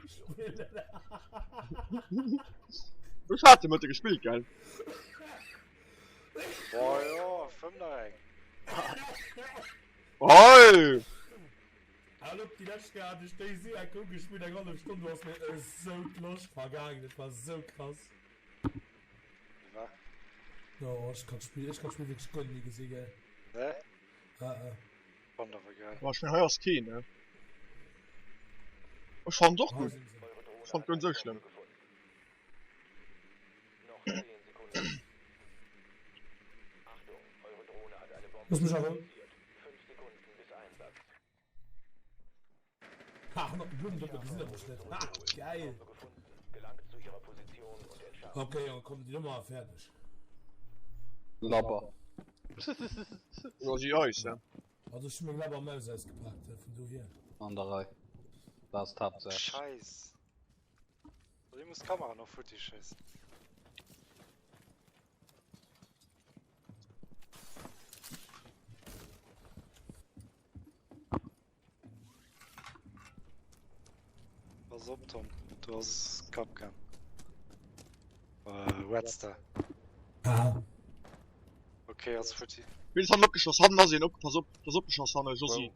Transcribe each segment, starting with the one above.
Spillen. Ech hat de Mëtte gespillt, gell? Boah, jo, fëmm nach eng. Hei! Hal op, déi lescht Kéier hat ech déi si enk ugespillt, eng hallef Stonn, do ass mir esou d'Loscht vergaangen, dat war esou krass. Wat? Oh, ech kann d'Spill, ech kann d'Spill wierklech guer net méi gesi, gell. Ne? Ah, ah. Fand awer geil. Boah, ech mein, hei ass keen, ne? Ech fand och Hei gutt. sinn se. Ech fand guer net esou schlëmm. Looss mech awer. Ha, hannert dem Blumendoppe gesinn der mech net. Ha, geil! Okay, Jongen, komm, déi Nummer fäerdeg. Labber. Jo, si eis, he? Also ech hu meng Labber Maus ausgepaakt, vun dohier. An der Rei. Dat ass d'Haaptsaach. Scheiss. Dir muss d'Kamera noch futti schéissen. Pass op Tom, du ass Kapkan. Äh, Redster. Ah. Okay, ass futti. Wien ass hannen opgeschoss? Hannen ass een, op, pass op, dat ass opgeschoss hanne, Josy.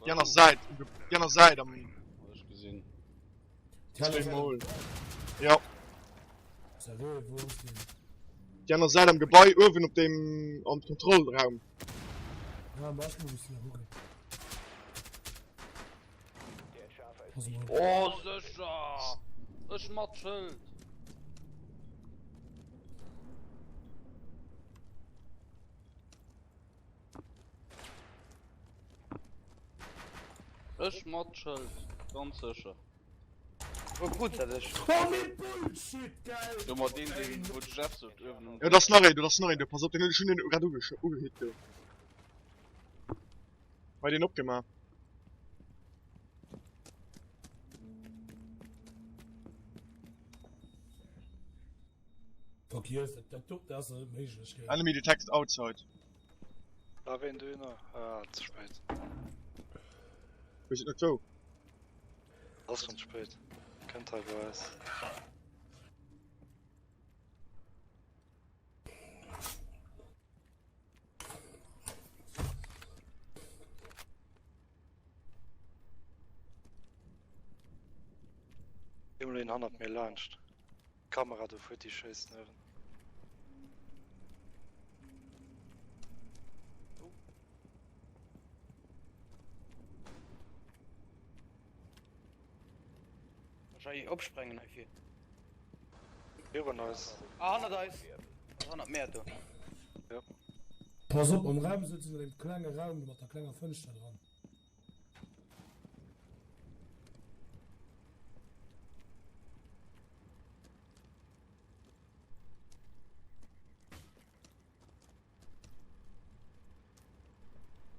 Déi aner Säit, déi aner Säit am. Hab ech gesinn. Zweemol. Ja. Seriö, wou ass deen? Déi aner Säit am Gebai, uewen op deem, am Kontrollraum. Ja, ma ech muss e bëssen kucken. Pass mol. Oh sécher! Ech mat Schëld! Ech mat Schëld, ganz sécher. Wou krut der dech? Oh nee Bullshit gell! Jo ma deen deen wou de Jeff sot uewen um Jo dat ass nach een do, dat ass nach een do, pass op, deen hunn ech hunn deen grad ugehit do. Hei deen opgemaach. Fuck yes, dat dat do dat ass net méiglech gell. Enemy detected outside. Da ween du nach? Ah, ze spéit. Weess et net wou. Ass schon spéit. Kënnt hei bei eis. Emol een hannert mir laanscht. Kamera do futti schéissen uewen. Wahrscheinlich opsprengen hei vir. Virun eis. Ah, hannert eis. Also hannert mär do. Ja. Pass op, am Raum sëtzen an deem klenge Raum do mat der klenger Fënschter dran.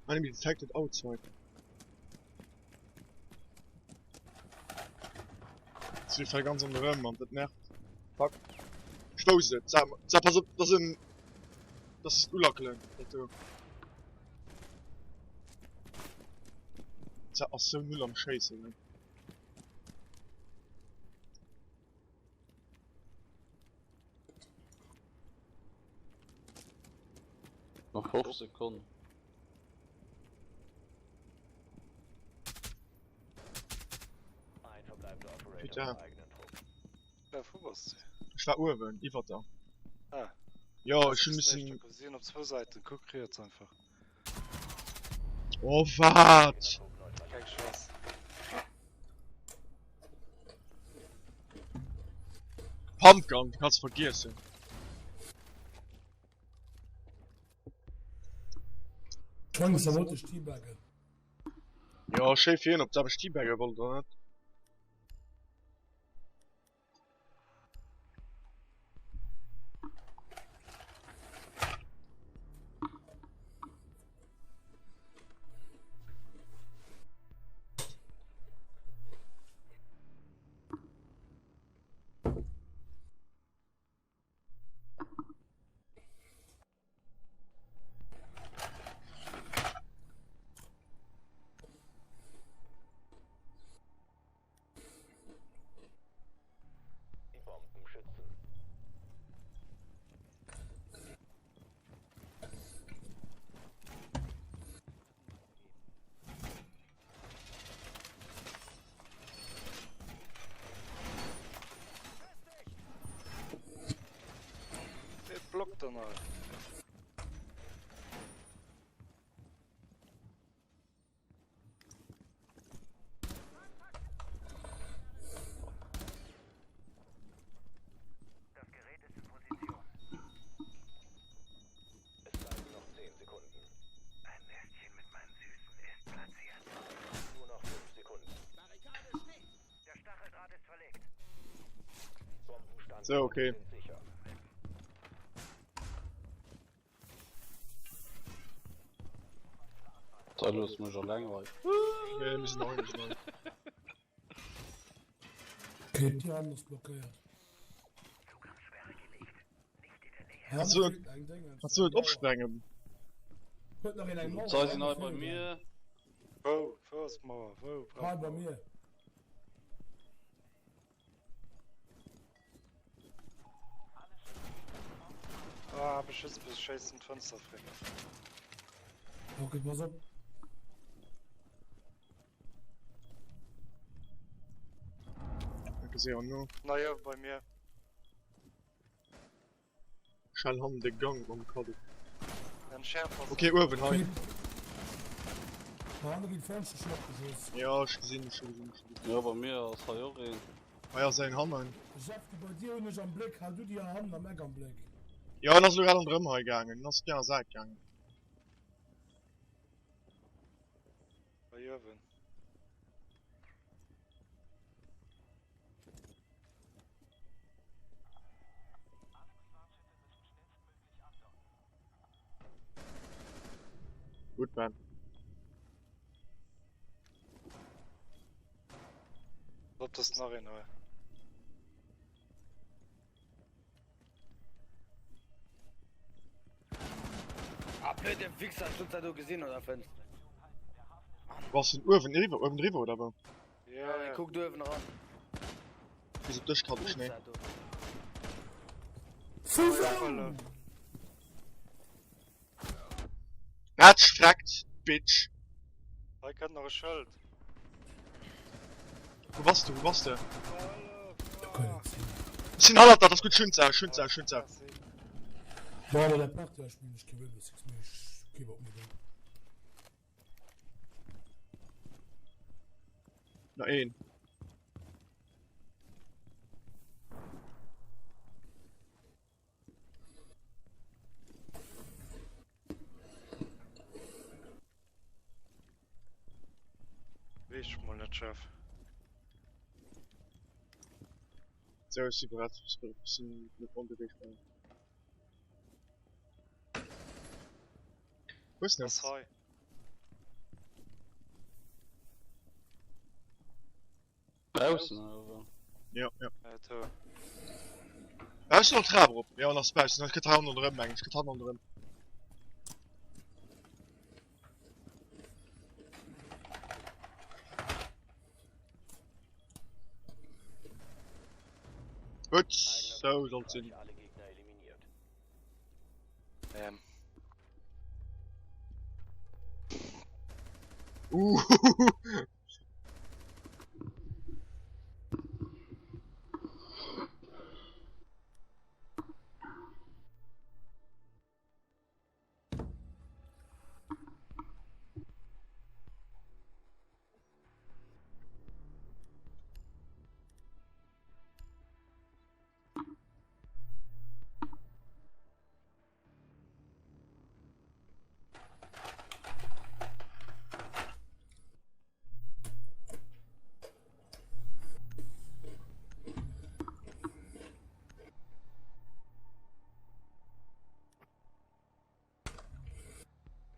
Enemy detected outside. Sie fällt ganz an der Röm, Mann, das nervt. Fuck. Ich wusste es. Sag, sag, pass auf, das sind. Das ist Ulackelen. Dat do. Dat ass sou null am Schéissen, ne? Nach 5 Sekonnen. Putain. Ja, wou bass du? Ech war uewen, iwwer der. Ah. Jo, ech hu missen. Sinn op zwou Säiten, kuck riets einfach. Oh wat? Keng Chance. Pumpgun, du kanns vergiessen. Schweings, da wollt ech teabaggen. Jo, schéi fir hien, ob d'selwecht teabagge wollt oder net. Sou, okay. Da looss mech alleng hei. Nee, mir sinn hei, mir sinn hei. Okay, déi aner ass blockéiert. Kannst du, kannst du net opsprengen? Huet nach een eng Mauer? Zwei sinn hei bei mir. Wou? Wou ass d'Mauer? Wou? Hei bei mir. Ah, hab ech just bis schéissen d'Fënster fréck. Okay, pass op. Danke sehr, no. Na jo, bei mir. Schell hannen de Gang mam Kaddo. Entschärft ass Okay, uewen hei. Hanne ginn d'Fënstere schon opgeschoss. Ja, ech gesinn, ech gesinn, ech gesinn. Jo, bei mir ass hei och een. Hei ass een hannen. Jeff, déi bei dir hunn ech am Bléck, hal du déi hannen am Eck am Bléck. Jo, en ass elo grad ronderëm hei gaangen, en ass op déi aner Säit gaangen. Bei uewen. Gutt, Ben. Op das nach een hei. Ah, blöde Wichser, ech hunn dat do gesinn oder fënns. Bass den uewen eriwwer, uewen driwwer oder wou? Ja, ja. Kuck du uewen eran. Bis op dech kann ech, nee. Vu wou? Natsch freckt, Bitch. Hei kënnt nach e Schëld. Wou bass du? Wou bass de? Ech sinn hannert der, dat ass gutt. Schön Saach, schön Saach, schön Saach. Bon, bei der Partie spillen ech kee Rainbow Six méi, ech kee Bock méi drop. Na een. Wees ech mol net Chef. Sou ech si bereit sinn net onbeweegbar. Wou ass den? Ass hei. Baussen oder wou? Ja, ja. Äh, do. Baussen oder Trap erop? Ja, an ass baussen. Ech gëtt hei ronderëm, meng ech. Gëtt hei ronderëm. Gutt, sou soll et sinn. Ähm. Uhuhuhu.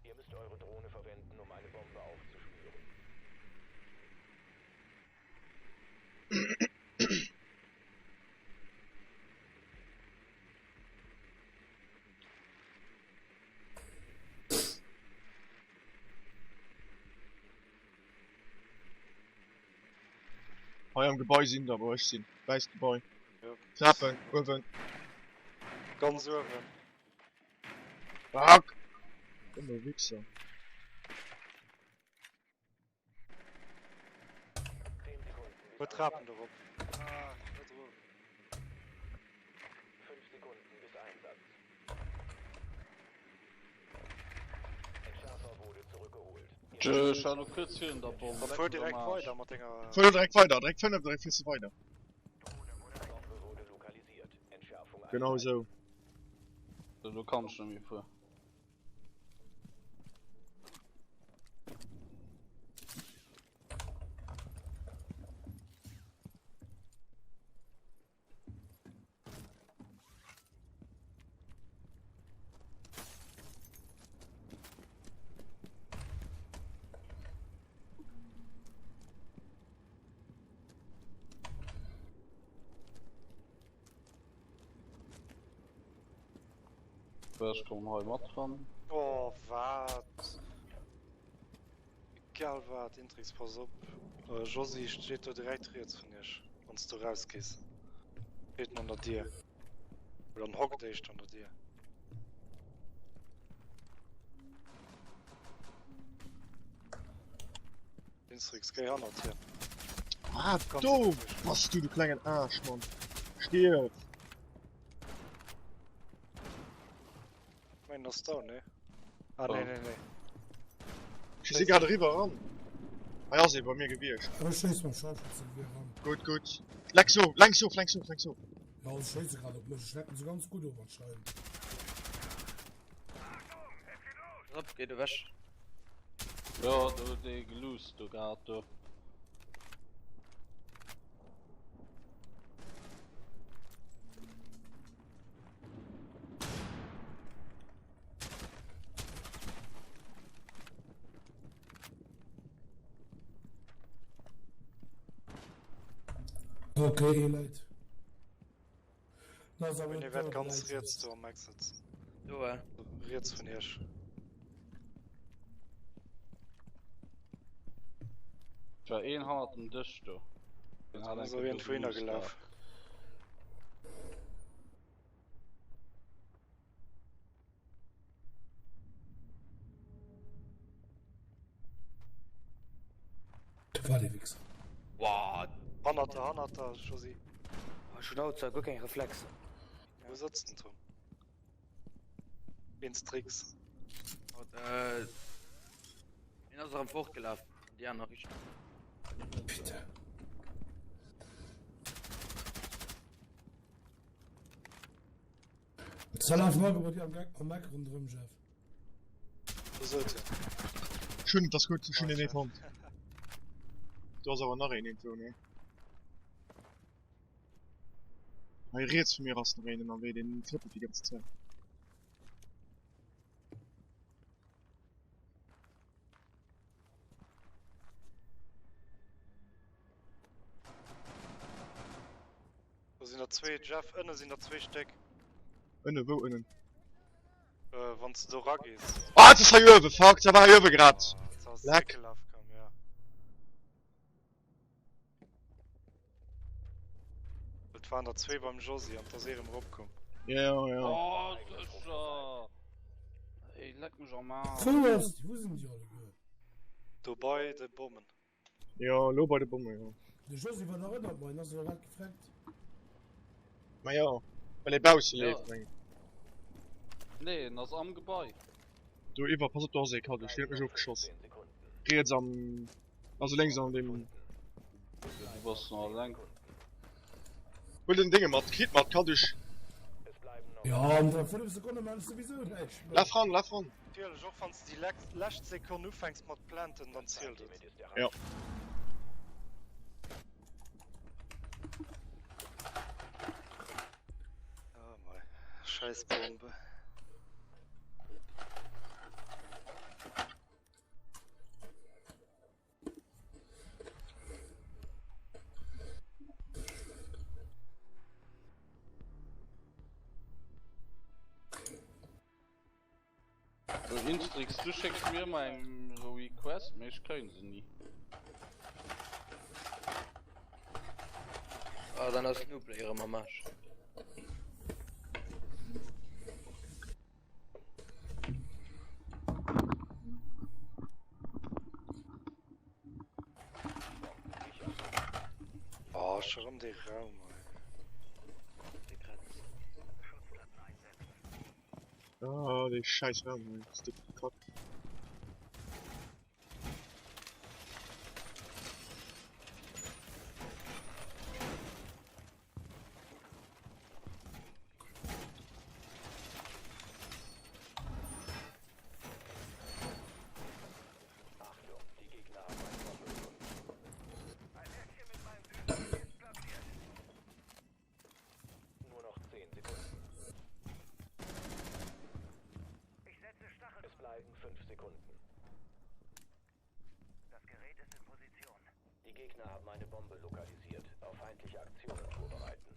Ihr müsst eure Drohne verwenden, um eine Bombe aufzuspüren. Hei am Gebai sinn der, wou ech sinn. Wäisst Gebai. Ja. Trapen, uewen. Ganz uewen. Fuck! Domme Wichser. Puer Trapen dorop. Ah, net erof. 5 Sekunden bis Einsatz. Entschärfer wurde zurückgeholt. Tschö, ech war lo kuerz virun der Bomm. Da fuer direkt weider mat denger. Fuer direkt weider, direkt 5, direkt fiers de weider. Bombe wurde lokalisiert. Entschärfung Genau esou. Elo kann ech net méi fuer. Ech kommen hei mat dran. Oh wat? Egal wat, Intrix pass op. Josy steet do direkt riets vun iech, wanns du rausgees. Steet en an der Dier. Oder en hockt éischter an der Dier. Instrix, géi hannert hien. Ah, do bass du, du klengen Aarsch, Mann. Stierf! Mein ass down, ne? Ah, nee, nee, nee. Ech si grad eriwwer eran. Hei ass ee bei mir gewiescht. Ech schéiss mam Scharfschützengewehr ran. Gutt, gutt. Lenks of, lenks of, lenks of, lenks of. Ja, se schéisse grad op mech. Ech lecken se ganz gutt of anscheinend. Pass op, geet ewech. Jo, do huet ee geluusst do grad do. Okay, ee Leit. Mir wäert ganz riets do am Eck sëtzen. Do, äh. Riets vun iech. Et war een hannert dem Dësch do. Den hat ass op een dohinner gelaf. War dee Wichser. What? Hannert der, hannert der, Josy. Oh, ech hunn haut zwar guer keng Reflexer. Wou sëtzt den Tom? Instrix. Haut, äh, een ass erëm fortgelaf an déi aner Richtung. Putain. Ze lafen och bei dir am Geck am Eck ronderëm, Jeff. Wou sot en? Ech hunn, et ass gutt, ech hunn een ee fonnt. Do ass awer nach een iergendwou, nee? Hei riets vu mir ass nach een ënnerwee, deen trëppelt déi ganz Zäit. Do sinn der zwee, Jeff, ënne sinn der zwee Stéck. Ënne wou ënnen? Äh, wann s de do ragees. Ah, et ass hei uewen, fuck, dat war hei uewe grad. Leck. Ja. Et waren der zwee beim Josy an da ass ee rëm eropkomm. Ja, ja. Oh, sécher! Ey, leck mech am Aarsch. Wou ass déi? Wou sinn déi alleguer? Do bei de Bommen. Jo, elo bei de Bommen, jo. De Josy war nach ënnert mer, en ass elo grad gefreckt. Ma jo, well e bausse leeft, meng ech. Nee, en ass am Gebai. Do iwwer, pass op, do ass ee Kaddo, deen huet mech ofgeschoss. Riets am, also lénks an deem. Du bass nach eleng. Huel den Dénge mat, Kit mat, Kaddusch. Jo, an der 5 Sekonne maan ech souwisou näischt méi. Laf ran, laf ran. Natierlech, och wann s de déi lescht Sekonn ufänks mat planten, dann zielt et. Jo. Oh mei, scheiß Bombe. Instrix, du schécks mir ëmmer eng Request, mee ech kréien se ni. Ah, dann ass Nooplay erëm am Arsch. Oh, scho rëm dee Raum hei. Ah, dee scheiß Raum hei, ass de Kack. Nur noch 10 Sekunden. Es bleiben 5 Sekunden. Die Gegner haben eine Bombe lokalisiert. Auf feindliche Aktionen vorbereiten.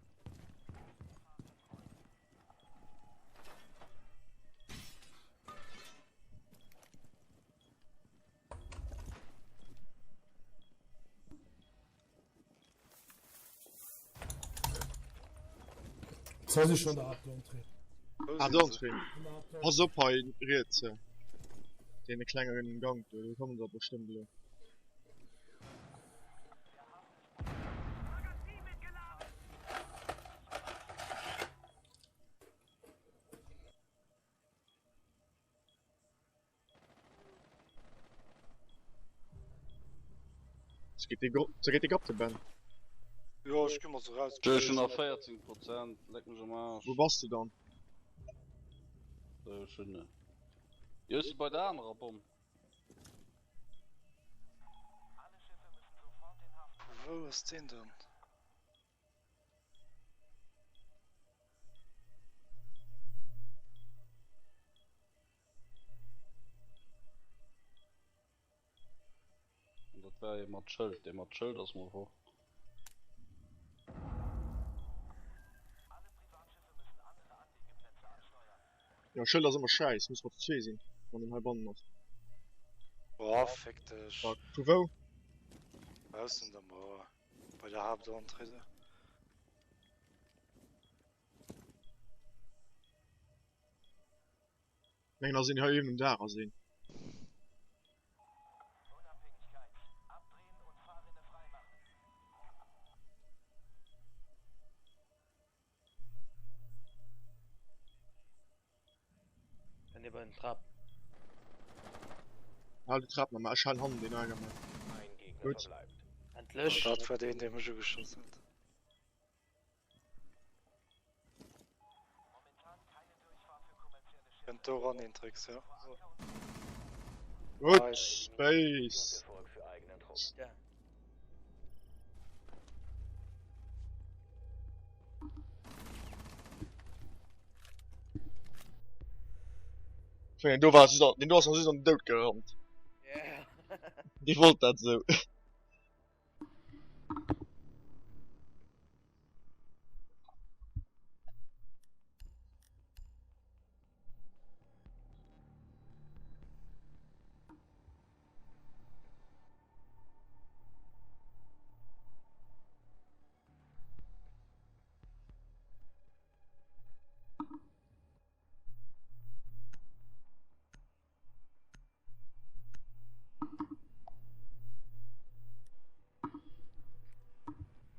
Zwei si schon der Haaptentrée. Ah, d'Entrée. Pass op hei riets, dee klenge Gank do, do kommen der bestëmmt elo. Se geet déck op de Ben. Jo ech gi mol sou raus. Ech hunn nach 14 Prozent, leck mech am Aarsch. Wou bass de dann? Ech hunn. Jo ech si bei der anerer Bomm. Wou ass deen dann? An dat war ee mat Schëld. Dee mat Schëld ass mol fort. Jo, Schëld ass ëmmer schäiss, muss mat zwee sinn, wann en heibannen ass. Oh, fick dech. Fuck. Vu wou? Baussen der Mauer. Bei der Haaptentrée do. Mengen ass een hei uewen um Daach ass een. Wenn ihr bei den Trap. Hal die Trap nach mal, ech halen hannen den Eingang mat. Gutt. Endlech. Dat war deen, dee mech ugeschoss huet. Kënnt do ran een Tricks, ja. Gutt, Space. Ja. Den do war den do ass an den Doud gerannt. Yeah. Dee wollt dat sou.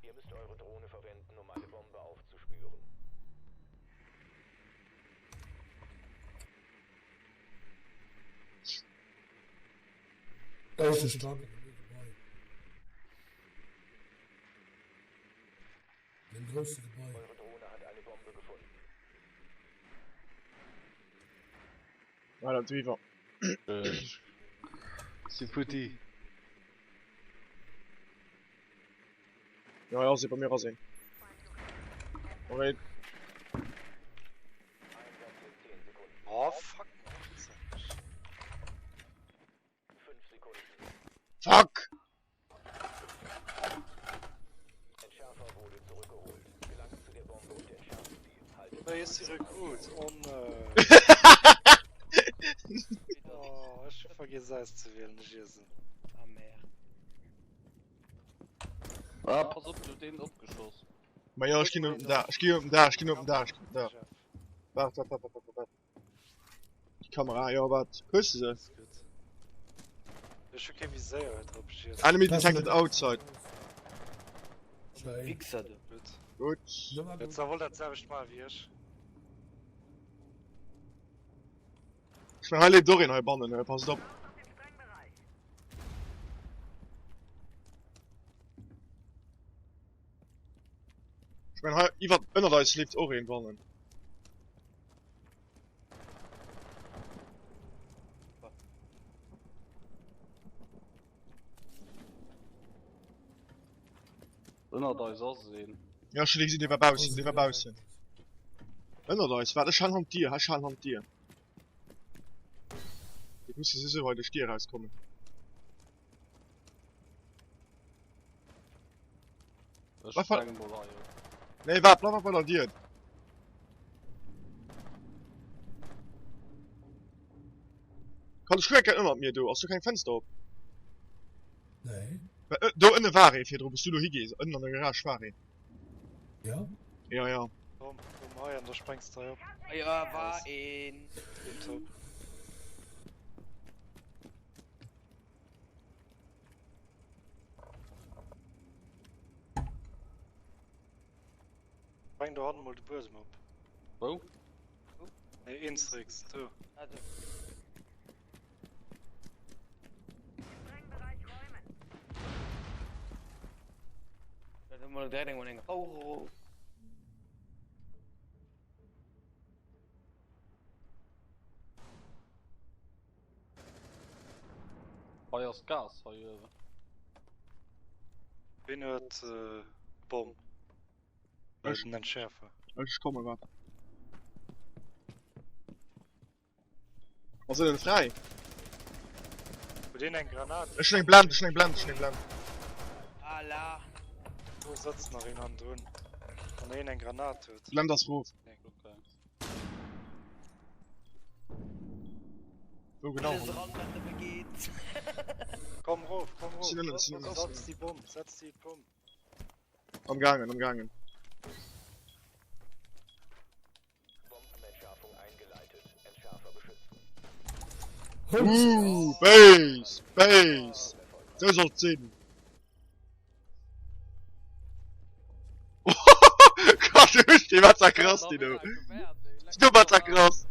Ihr müsst eure Drohne verwenden, um eine Bombe aufzuspüren. Éischte Stack an dem Gebai. Dem grousse Gebai. Eure Drohne hat eine Bombe gefunden. Ah, dat driwwer. Ech si futti. Ja, ja, si bei mir ass een. Okay. Oh fuck, man, gibt's doch nicht. Fuck! Hei ass de Rekrut, oh nee. Oh, ech hu vergiess auszewielen, ech Iesel. Ah merde. Ah, pass op, du huet een opgeschoss. Ma jo, ech ginn op den Daach, ech ginn op den Daach, ech ginn op den Daach, ech ginn op den Daach. Waart, waart, waart, waart, waart. Déi Kamera, jo, waart. Hues de se? Alles gutt. Ech hu kee Viséier hei drop, ech Iesel. Enemy detected outside. Schéin. Wichser du. Gutt. Gutt. Jetzt wollt dat selwecht maache wéi ech. Ech mein, hei leeft och een heibannen, passt op. Ech mein, hei iwwer, ënnert eis leeft och een bannen. Ënnert eis ass een. Ja, ech hunn ee gesinn, dee war baussen, dee war baussen. Ënnert eis, waart, ech halen han d'Dier, ech halen han d'Dier. Déi musse souwisou hei duerch d'Dier erauskommen. Ech Bleif bei- sprengen mol hei op. Nee, waart, bleif bei der Dier. Kann ech kucken ënnert mir do, ass do keng Fenster op? Nee. Well, äh, do ënne war ee virdru, bis du do higees, ënnen an der Garage war een. Ja? Ja, ja. Komm, komm hei an da sprengs de hei op. Hei war een. Top. Spreng do hannen mol de Buedem op. Wou? Nee, Instrix, do. Ah, do. Da hu mer direkt eng eng Rauch erof. Hei ass Gas hei uewen. Ween huet d'Bomm? Ech. Den Entschärfer. Ech komme wat. Ass en fräi? Huet een eng Granat? Ech hunn eng Blend, ech hunn eng Blend, ech hunn eng Blend. Ala. Do sëtzt nach een hannendrun. Wann een eng Granat huet. D'Blend ass rof. Okay. Wou genau? Alles ran, wat nëmme geet. Komm rof, komm rof. Sinn ënnen, sinn ënnen. Setz déi Bomm, setz déi Bomm. Am gaangen, am gaangen. Bombenentschärfung eingeleitet. Entschärfer beschützen. Ooh, Base, Base. Sou soll et sinn. Gott, déi war zwar krass, déi do. Déi do war zwar krass.